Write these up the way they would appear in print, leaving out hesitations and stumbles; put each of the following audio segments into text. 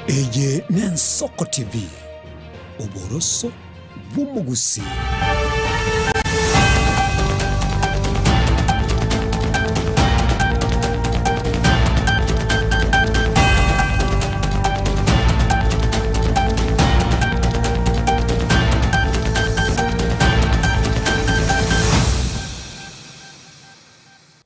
Eye n'Ensoko TV, oboroso bw'omogusii.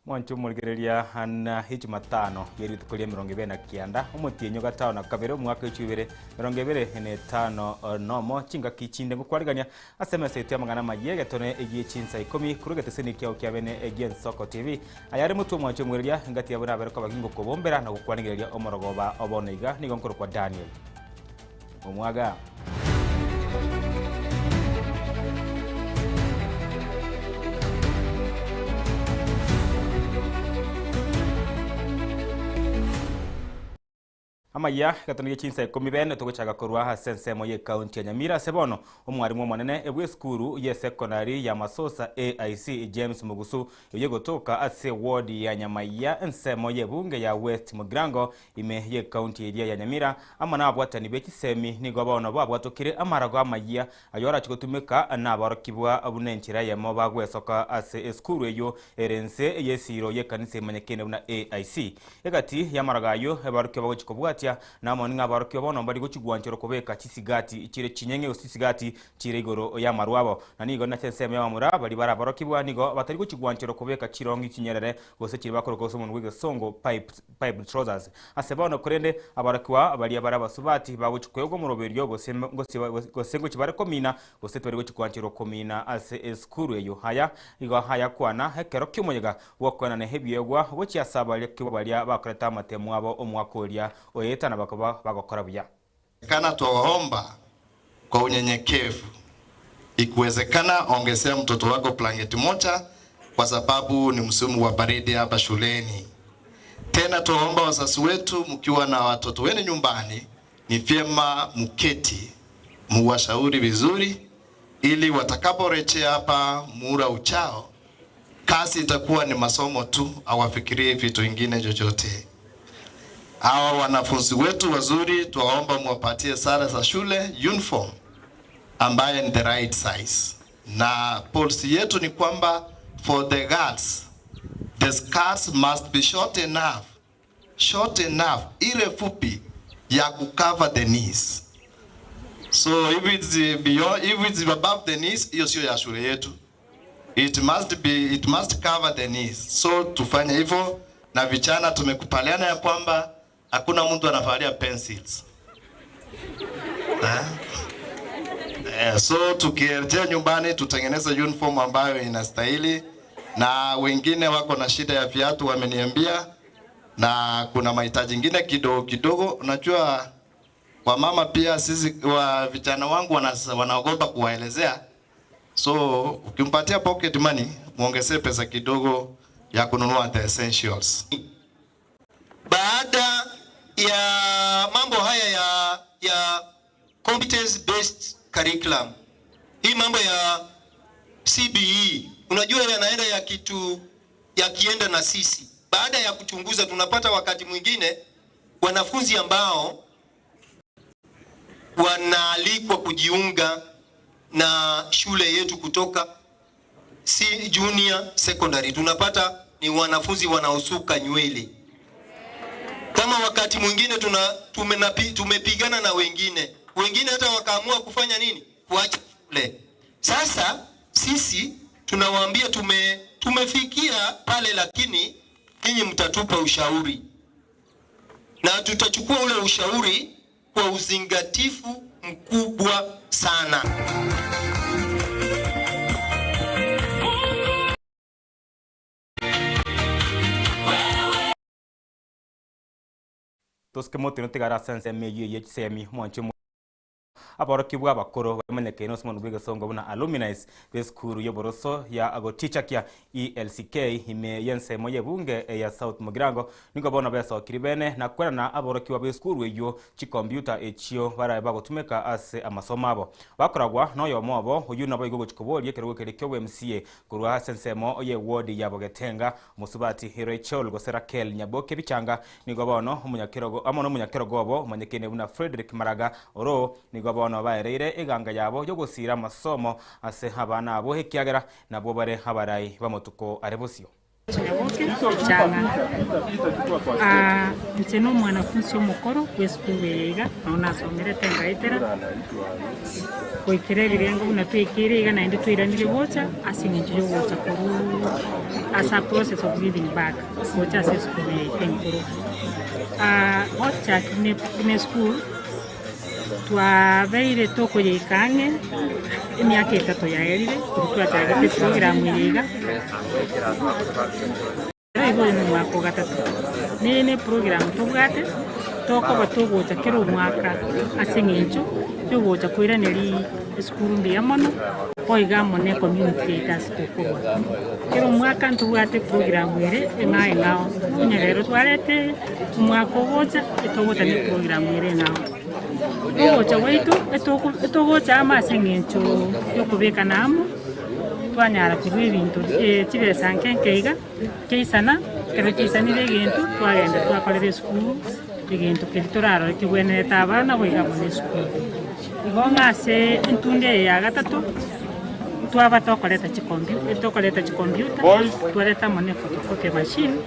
Mwanche omorigereria na Ejumatano ye rituko ria emerongo ebere na kianda, omotienyi o gatano na kabere, omwaka o chibere emerongo ebere na etano nomo, chingaki chinde ngokwarigania ase emesa yaito y'amang'ana amayia egetone gie chinsa ikomi korwa egeteseni kiao kia bene gi'Ensoko TV. Aya are motwe omwanche omorigereria, engati yabo nabere koba gingokobombera na gokwanigereria omorogoba o bono iga, nigo nkorokwa Daniel Omwaga. Amayia gatonegie chinsa ikomi bene togochaka korwa ase ensemo y'ecounty ya Nyamira ase bono omwarimu omonene bw'esukuru y'esekonari ya Masosa AIC James Mugusu eyio egotoka ase eward ya Nyamaiya ensemo y'ebunge ya West Mugirango Ime y'ecounty eria ya Nyamira amo nababwatani be chisemi nigo bono babwatokire amarago amayia ayio arache gotumeka nabarokigwa buna enchera eyemo bagwesoka ase esukuru eyio ere inse y'esiiro y'ekanisa emanyekaine buna AIC. Egati y'amarago ayio abarokigwa bagochia kobwatia namo ning'a abarokigwa bono mbari gochia gwancherwa kobeka chisigati chire chinyeng'e gose chisigati chire igoro y'amarwa abo. Na nigo nase ensemo y'abamura baria baraborokigwa nigo batari gochia gwancherwa kobeka chirongi chinyerere gose chiria bakoroka ase omonwa bw'egesongo pipes. Piped trousers. Ase bono korende aborokigwa baria bare abasubati bagochia koegwa omoroberio gose gose gose ngochia bare komina gose tibari gochia koancherwa komina ase esukuru eyio. Aya igo ayakwana ekero ki'omoyega bw'okoenana ebiegwa gochia ase abarokigwa baria bakorete amatemo abo omwaka oria oeta na bakaba bagokora buya. Kana twaomba kwa unyenyekevu. Ikiwezekana ongezea mtoto wako blanketi moja kwa sababu ni msimu wa baridi hapa shuleni. Tena twaomba wazazi wetu, mkiwa na watoto wenu nyumbani, ni vyema muketi muwashauri vizuri, ili watakaporejea hapa muhula ujao, kazi itakuwa ni masomo tu, hawafikirii vitu vingine chochote. Hawa wanafunzi wetu wazuri, twaomba muwapatie sare za shule uniform ambaye ni the right size, na policy yetu ni kwamba for the girls the skirts must be short enough, short enough, ile fupi ya kucover the knees. So if it's beyond, if it's above the knees, hiyo sio ya shule yetu. It must be, it must cover the knees. So tufanye hivyo na vijana tumekubaliana ya kwamba hakuna mtu anavalia pencils. Eh? Eh, so tukirejea nyumbani tutengeneze uniform ambayo inastahili, na wengine wako na shida ya viatu wameniambia, na kuna mahitaji ingine kidogo kidogo. Unajua wamama pia sisi wa vijana wangu wanaogopa kuwaelezea, so ukimpatia pocket money muongezee pesa kidogo ya kununua the essentials. Baada ya mambo haya ya, ya competence based curriculum, hii mambo ya CBE unajua yanaenda ya kitu yakienda na sisi. Baada ya kuchunguza, tunapata wakati mwingine wanafunzi ambao wanaalikwa kujiunga na shule yetu kutoka si junior secondary, tunapata ni wanafunzi wanaosuka nywele. Kama wakati mwingine tuna tumenapi, tumepigana na wengine wengine hata wakaamua kufanya nini, kuacha shule. Sasa sisi tunawaambia tume, tumefikia pale, lakini nyinyi mtatupa ushauri na tutachukua ule ushauri kwa uzingatifu mkubwa sana. Tosike motino tigara ase ensemo eyio eye chisemi mwanche. Aborokigwa abakoro bamanyekaine ase omonwa bw'egesongo buna alumnis b'esukuru y'oboroso ya Gotichakia ELCK ime y'ensemo y'ebunge ya South Mugirango nigo bono besokirie bene na kwerana aborokigwa b'esukuru eyio chikompiuta echio barabe bagotumeka ase amasomo abo. Bakoragwa noyomo obo oyio naboigo ogochia koboria ekerogo keria ki'obwa-MCA korwa ase ensemo y'ewodi ya Bogetenga Mosubati Rachel gose Rakel Nyaboke Bichanga nigo bono omonyakerogo amo nomonyakerogo obo omanyekaine buna Fredrick Maraga Oroo nigo bono baereire eganga yabo y'ogosiira amasomo ase abana abwo ekiagera nabwo bare abarai b'amatuko are bosio. Nyaboke Bichanga, Aa, inche nomwanafunsi omokoro bw'esukuru eye iga, nao nasomerete ngaetera goikera ebirengo buna twaikeire iga naende twairanire gocha ase eng'encho y'ogocha korwa ase a process of giving back gocha ase esukuru yaito enkoro. Gochaki buna buna esukuru twabeire tokoyeika ang'e emiaka etato yaerire korwa twachagete eprogram eye iga. Igo oyo nomwaka o gatato, nere neprogram tobwate, tokoba togocha kera omwaka ase eng'encho yogocha koiraneria esukuru mbuya mono, boigo amo ne ecommunity yaito ase tokorwa. Kera omwaka ntobwate program ere eng'ao eng'ao, onye rero twarete eye, omwaka ogocha etogocha ne program ere eng'ao. Ogocha gwaito etoko etogocha amo ase eng'encho yokobekana amo, twanyara korwa ebinto chibesa nke nke iga. Kiaisana, ekero kiaisanire egento, twagenda twakorera esukuru egento keria torarore kegwenerete abana goika amo na esukuru. Igo ng'a ase entunda eye ya gatato, twaba tokoreta chikompu tokoreta chikomputa, twareta amo na ephotocopy machine,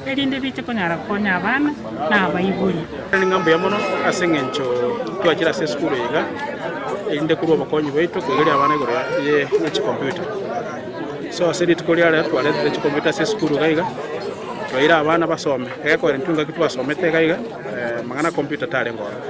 erinde biche konyara gokonya abana na abaibori. Ng'a mbuya mono ase eng'encho twachire ase esukuru eye iga, erinde korwa obokonyi bwaito koigeria abana igoro ye chikomputa. So ase rituko ria rero twaretire chikomputa ase esukuru iga iga, twaira abana basome, egekogera intwe engaki twasomete iga iga, amang'ana a computer tarenge ororo.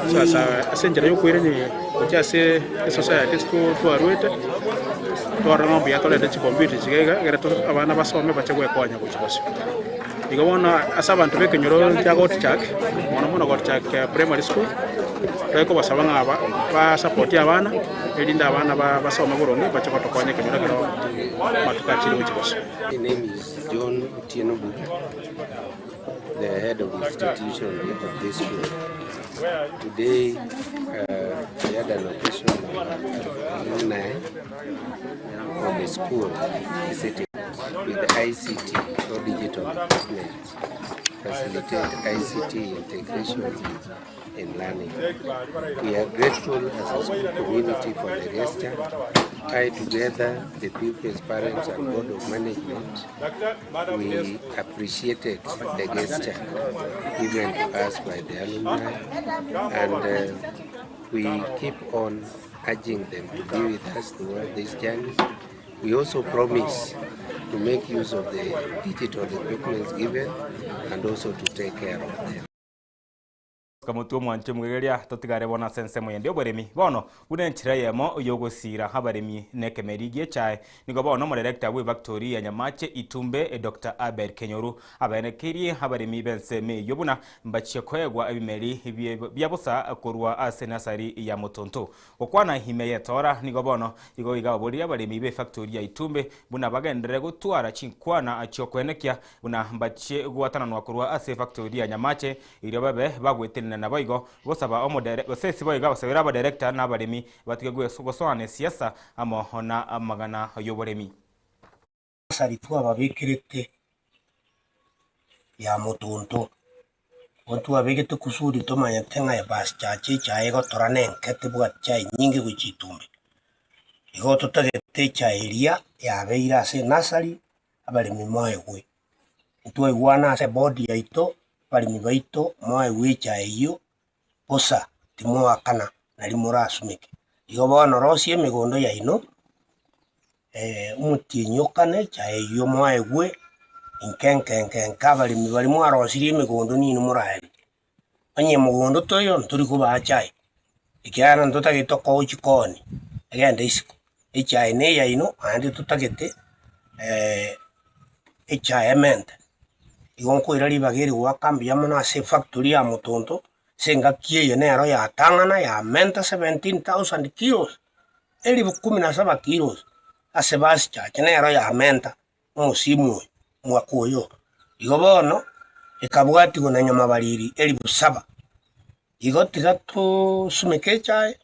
So ase ase enchera ya okoirania gochia ase esociety ase twarwete, twarora ng'a mbuya torete chikomputa echi iga iga, egere abana basome bache goekonya gochia bosio. Igo bono ase abanto b'ekenyoro kia Gotichak, mono mono Gotichak Primary School, tore kobasaba ng'a ba support abana, erinde abana basome boronge bache gotokonya ekenyoro ekero amatuko achire gochia bosio. My name is John Otieno Buda, the head of institution of this school. Today uh, we had an occasion of alumni of the school visiting with ICT or digital equipment, facilitate ICT integration in learning. We are grateful as a school community for the gesture. I, together, the pupils, parents, and board of management, we appreciated the gesture given to us by the alumni, and we keep on urging them to be with us throughout this journey. We also promise to make use of the digital equipment given and also to take care of them. Kamotwe omwanche omogegeria totigare bono ase ensemo yende oboremi bono buna enchera eyemo yogosira abaremi na ekemeri gi'echae nigo bono omodirector bwe ya Nyamache Itumbe Dr. Abel Kenyoru abaenekerie abaremi b'ensemo eyio buna mbachie koegwa ebimeri bia bosa korwa ase nursery ya Motonto gokwana ime yetora nigo bono igo iga oboria abaremi b'efactory ya Itumbe buna bagenderere gotwara chinkwana chiokwenekia buna mbachie gwatananwa korwa ase factory ya Nyamache irio babe bagwetenena nabo igo gosaba omodere gose sibo iga basabera abadirector na abaremi batige gosoana esiasa amo na amagana y'oboremi. Nursery twababekerete ya Motonto, igo twabegete kusudi tomanyete ng'a ebasi chache echae egotora na enke tebwati chai nyinge gochia Itumbe. Igo totagete echae eria yabeire ase enursery abaremi moegwe. Ntwaigwana ase eboard yaito, abaremi baito moegwe echae eywo bosa timoakana nari morasumeke. Igo bono rosia emegondo yaino, omotienyi okane echae eywo moegwe nke nke nke nke abaremi baria mwarosirie emegondo nino moraerie. Onye mogondo toiyo ntori kobaa chae, ekiagera ntotagete okoa chikoni egende isiko. Echae na eyaino naende totagete echae emente. Igo nkoira ribaga eri goaka mbuya mono ase efactory ya Motonto. Ase engaki eye nero yatang'ana yamenta 17,000 kilos, elifu kumi na saba kilos, ase basichache nero yamenta omosimu oyo omwaka oyo. Igo bono ekabwatigwa na nyamabariri elifu saba. Igo tiga tosumeke echae,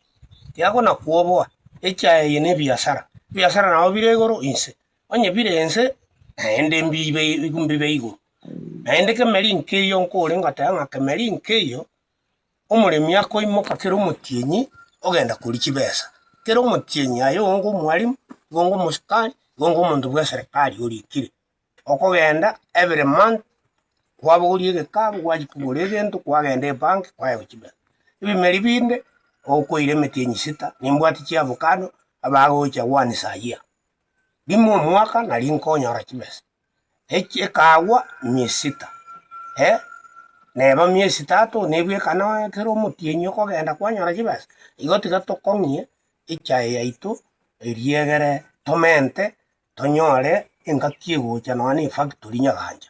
tiga kona kwoboa, echae eye na ebiasara, ebiasara nabo bire igoro inse, onye bire inse naende mbibe mbibe igoro. Naende kemeri nkeiyo nkore ngoteba ng'a kemeri nkeiyo, omoremi akoimoka kera omotienyi ogenda koria chibesa, kera omotienyi aye onge omwalimu, igo onge omosikari, igo onge omonto bwa eserekari orikire. Okogenda every month kwabogoria egekabu gwachia kogora egento kwagenda ebank kwaegwa chibesa. Ebimeri binde okoira emetienyi sita, nimbwate chiavocado abagocha once a year, rimo omwaka nari nkonyora chibesa. Echi ekagwa miezi sita, eh, neba miezi tatu nebwekana ekero omotienyi okogenda kwanyora chibesa, igo tiga tokong'ie echae yaito eriegere tomente tonyore engaki egocha nonya na efactory nyagancha,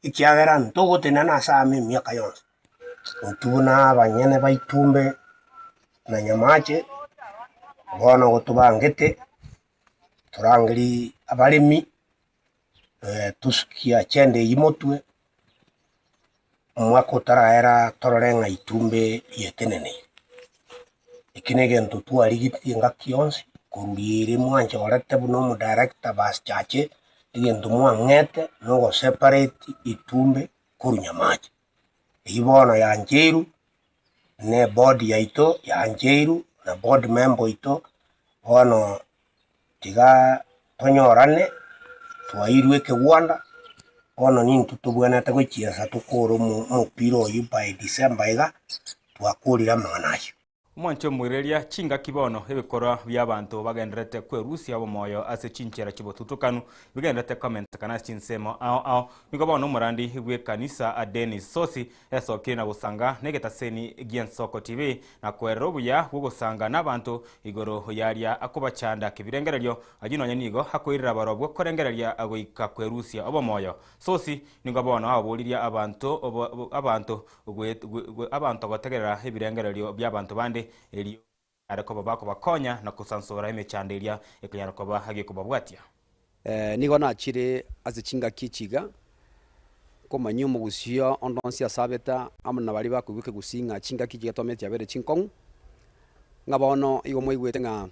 ekiagera ntogotenena ase amo emiaka yonsi. Intwe buna abanyene ba Itumbe na Nyamache, bono gotobangete torangerie abaremi tosukie agenda eywo motwe, omwaka otaraera torore ng'a Itumbe rieteneneire. Eki na egento twarigetie engaki yonsi, korwa riria mwanchorete buna omodirector bas chache, egento mwang'ete na ogoseparate Itumbe korwa Nyamache. Eywo bono yancheirwe, na eboard yaito yancheirwe, na board member oito, bono tiga tonyorane, twairwe ekegwanda, bono nintwe tobwenerete gochiesa tokore omo omopira oywo by December iga, twakorire amang'ana ayio. Omwanche omoireria chingaki bono ebikorwa bi'abanto bagendererete kwerusia obomoyo ase chinchera chi'obotutukanu bigendererete komentekana ase chinsemo ao ao. Nigo bono omorandi bw'ekanisa Dennis Sosi esokire na gosanga negetaseni gi'Ensoko TV na koerera obuya bw'ogosanga n'abanto igoro y'aria akobachanda kebirengererio ayio nonya nigo akoirera barobwo korengereria goika kwerusia obomoyo. Sosi nigo bono ababoririe abanto abanto Abanto gotegerera ebirengererio bi'abanto bande, erio banyare koba bakobakonya na kosansora emechando eria ekonyara koba gekobabwatia. Nigo nachire ase chingaki echi iga, nkomanyia omogusii onde onsi ase abete amo na baria bakoigwa ekegusii ng'a chingaki echi iga twamenyete chiabeire chinkong'u, ng'a bono igo mwaigwete ng'a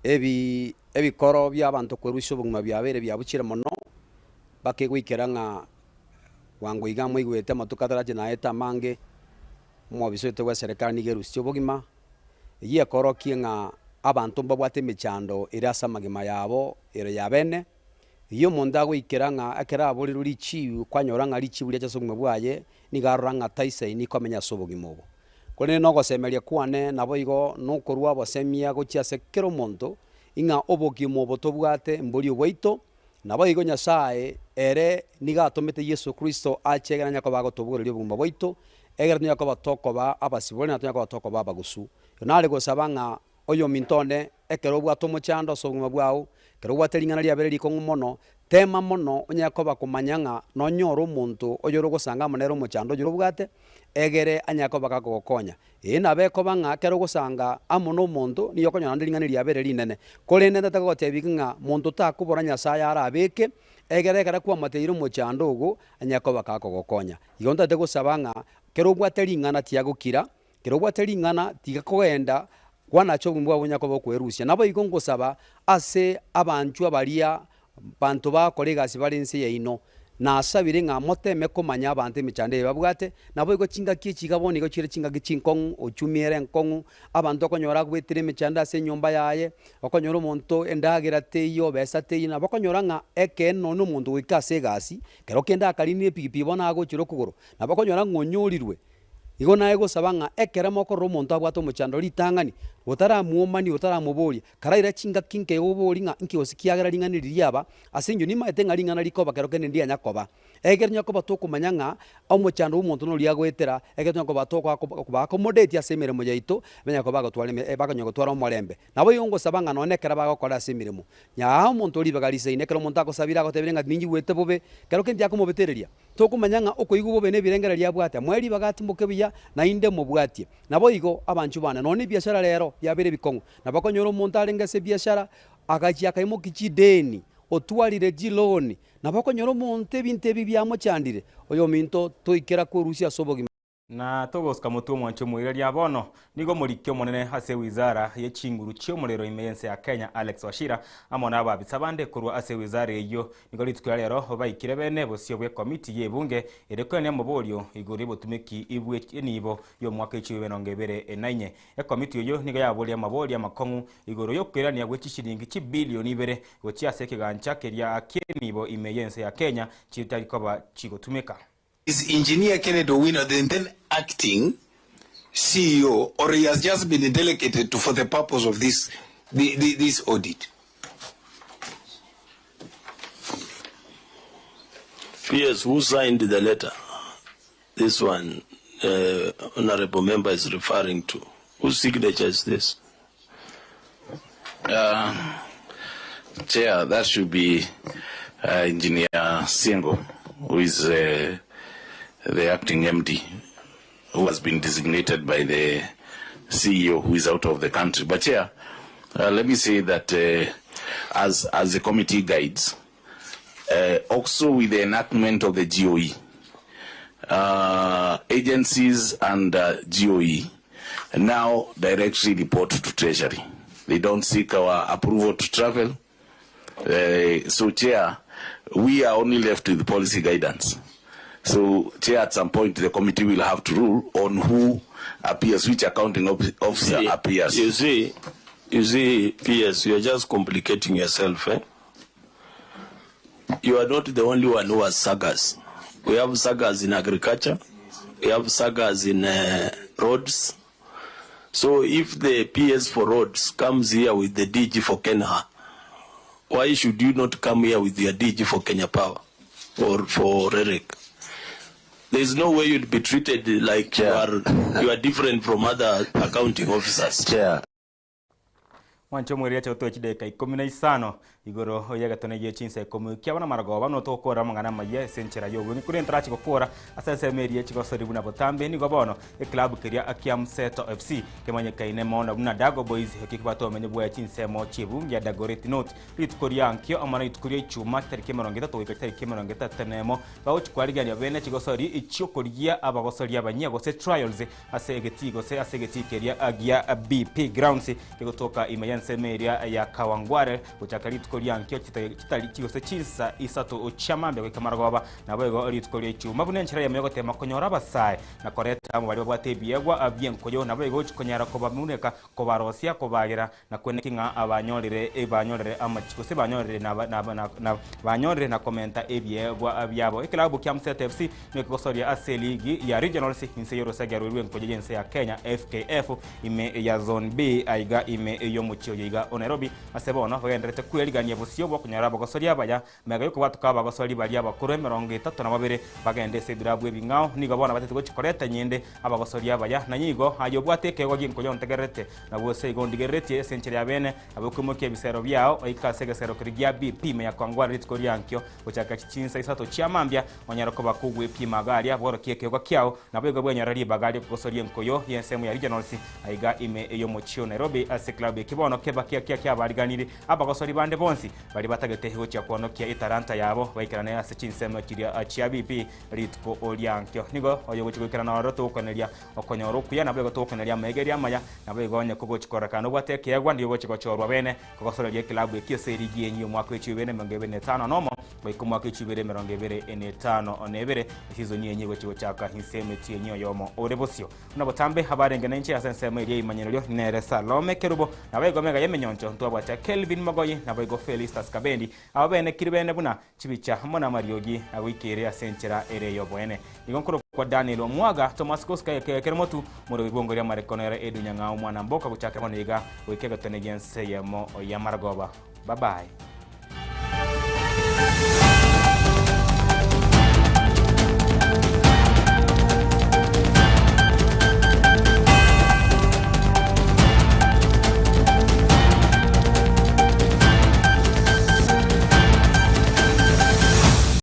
ebi ebikoro bia abanto kwerusia obogima biabeire biabuchire mono, mpaka egoikera ng'a Bwango iga moigwete amatuko atarache naete amange, omobisa oito bw'eserekari nigo erusitie obogima, eyio ekorokia ng'a abanto mbabwate emechando ere ase amagima yabo ere ya bene, eyio omonto agoikera ng'a ekero aborirwe richibu kwanyora ng'a richibu riacha ase obogima bwaye, nigo arora ng'a taisaini komenya ase obogima obo. Korende nogosemeria kwane naboigo nokorwa obosemia gochia ase kera omonto, ing'a obogima obo tobwate mbori obwaito, Naboigo Nyasae ere nigo atomete Yeso Kristo ache egere anyare koba agotobogoreria obogima bwaito, egere tonyare koba tokoba abasibore na tonyare koba tokoba abagusu. Igo nare gosaba ng'a oyominto one, ekero obwate omochando ase obogima bwao, ekero obwate ring'ana riabeire rikong'u mono, tema mono onyare koba komanya ng'a nonyore omonto oyore ogosanga amo nere omochando oyore obwate, egere anyare koba gakogokonya. Ee, nabo ekoba ng'a ekero ogosanga amo nomonto, nigo okonyora naende ring'ana riabeire rinene. Korende ndatake gotebia ki ng'a monto takobora Nyasae arabeke, egere ekero kwamoteire omochando ogo, anyare koba gakogokonya. Igo ntagete gosaba ng'a kero obwate ring'ana tiagokira, kero obwate ring'ana tiga kogenda kwanacha obogima bwabo onyare koba okwerusia. Naboigo ngosaba ase abanchwa baria Banto bagokora egasi bare inse yaino, nasabire ng'a moteme komanya abanto emechando eye babwate, naboigo chingaki echi iga bono igo chire chingaki chinkong'u, ochumi ere enkong'u, abanto okonyora agwetire emechando ase enyomba yaye, okonyora omonto endagera teiyo, besa teiyo, nabo okonyora ng'a ekeene nonye na omonto goika ase egasi, kero kende akarinire epikipiki bono agochire okogoro, nabo okonyora ng'a onyorirwe. Igo naye gosaba ng'a ekero mokorora omonto abwate omochando ritang'ani, Otaramwomania, otaramoboria, karaira chingaki nke oborie ng'a inki gose kiagera ring'ana eri riaba, ase eng'encho nimaete ng'a ring'ana rikoba kero kende ndianya koba. Ekero tonya koba tokomanya ng'a omochando bw'omonto noria agoetera, ekero tonya koba tokoa koba accommodate ase emeremo yaito, banyare koba bagotwara eme bakonya gotwara omorembe. Nabo igo ngosaba ng'a nonye ekero bagokora ase emeremo, nyaa omonto ribaga risaine ekero omonto agosabire agotebire ng'a ninchigwete bobe, kero kende tiakomobetereria. Tokomanya ng'a okoigwa bobe na ebirengererio abwate, moe ribaga atimoke buya, naende mobwatie. Naboigo, abanchwa bane, nonya ebiashara rero biabeire ebikong'u, nabo okonyora omonto arenge ase ebiashara, agachia akaimokia chideni, otwarire chiloni, nabo okonyora omonto ebinto ebi biamochandire, oyominto toikera kwerusia ase obogima. Na togosuka motwe omwanche omoiraria bono, nigo omoriki omonene ase ewizara ye chinguru chi'omorero ime y'ense ya Kenya Alex Wachira amo nababisa bande korwa ase ewizara eyio nigo rituko ria rero baikire bene bosio bw'ekomiti y'ebunge ere koenia omoborio igoro y'obotumeki bwe enibo y'omwaka echibu 24. Ekomiti eyio nigo yaboria amaborio amakong'u igoro y'okoirania gwe chishilingi chibilioni ibere gochia ase ekegancha keria ki'enibo ime y'ense ya Kenya chitari koba chigotumeka. Is Engineer Kennedy Owino the then acting CEO or he has just been delegated to for the purpose of this, the, the, this audit? PS, who signed the letter? This one, uh, honorable member is referring to. Whose signature is this? Uh, Chair, that should be uh, Engineer Singo, who is uh, the acting MD, who has been designated by the CEO, who is out of the country. But Chair, uh, let me say that uh, as, as the committee guides, uh, also with the enactment of the GOE, uh, agencies and uh, GOE now directly report to Treasury. They don't seek our approval to travel. Uh, so, Chair, we are only left with policy guidance. So, Chair, at some point, the committee will have to rule on who appears, which accounting officer See, appears. You see, you see, PS, you are just complicating yourself. Eh? You are not the only one who has sagas. We have sagas in agriculture. We have sagas in uh, roads. So if the PS for roads comes here with the DG for Kenya, why should you not come here with your DG for Kenya Power or for REREC? There is no way you'd be treated like you are you are different from other accounting officers. Chair. Mwanche omweriacha otoe chidakika 15 igoro y'egetone gie chinsa ikomi kiabo na marogoba nigo togokora amang'ana amayia ase enchera y'obong'e korende ntarachi gokora ase ensemo eria chigosori buna botambe nigo bono eklabu keria kia Mseto FC kemanyekaine mono buna Dago Boys ekio kebwate obomenyo bwaye chinsemo chi'ebunge ya Dagoretti North rituko ria ankio amo na rituko ria ichuma chitariki 30 goika chitariki 31 bagochi kwarigania bene chigosori chi'okorigia abagosori abanyia gose trials Ase egetii gose ase egetii keria gia BP Grounds kegotoka ime y'ensemo eria ya Kawangware gochaka rituko ria ankio chitari gose chinsa isato chia mambia goika marogoba, naboigo rituko ria ichuma buna enchera eyemo yogotema konyora abasae na koreta amo baria babwate ebiegwa bi'enkoyo naboigo gochi konyara kobamuneka kobarosia kobagera Na kweneki ng'a abanyorire banyorire amachiko gose banyorire na na na na banyorire na komenta ebiegwa biabo. Ekilabu kia Mseto FC nigo kegosoria ase eligi ya Regionals inse y'orosege rwe rw'enkoyo y'ense ya Kenya FKF ime ya Zone B aiga ime y'omochie oyo iga o Nairobi ase bono bagendererete kwerigania bosio bw'okonyora abagosoria abaya Magega y'okobwatoka abagosori baria abakoro 32 bagende ase ebirabu ebing'ao, nigo bono batete gochia koreta nyende abagosori abaya. Na nigo aye obwate ekeegwa gi'enkoyo ontegererete, na gose igo ondigereretie ase enchera ya bene, nabo okoimokia ebisero biao, oike ase egesero keria gia BP ime ya Kawangware rituko riankio, gochakera chinsa isato chia mambia, onyare koba kogwepima iga aria, bworokie ekeegwa kiao, naboigo bwenyore ribaga ri'okogosoria enkoyo y'ensemo ya Regionals aiga ime y'omochie o Nairobi ase eklabu eke bono keba kiabariganirie abagosori bande bonsi. Baria batagete gochia kwonokia etalanta yabo baikerane ase chinsemo chiria chia BP rituko riankio. Nigo oyogochia goikerana ororo togokoneria okonyora okuya, naboigo togokoneria amaegerio amaya, naboigo onye kogochia kororekana nobwate ekeegwa nigo ogochia gochorwa bene kogosoreria ekilabu ekio ase erigi enyia omwaka o 2025 goika omwaka o 2025 esizoni enyia egochia gochaka inse emetienyi oyomo ore bosio. Buna botambe abarenge nainche ase ensemo eria y'eimanyererio nere Salome Kerubo, naboigo mega y'emenyoncho ntwabwate Kelvin Mogoyi, naboigo Felistus Kabendi, aba benekiri bene buna chibicha amo namariogi agoikeire ase enchera ere y'oboene. Nigo nkorokwa. Daniel Omwaga, Thomas Koska Keremotu, Morobi bw'Ongoria Amareko nere Edu Nyang'au Mwana Mboka gochakera bono iga goika egetone gi'ense eyemo ya Maragoba. Bye bye.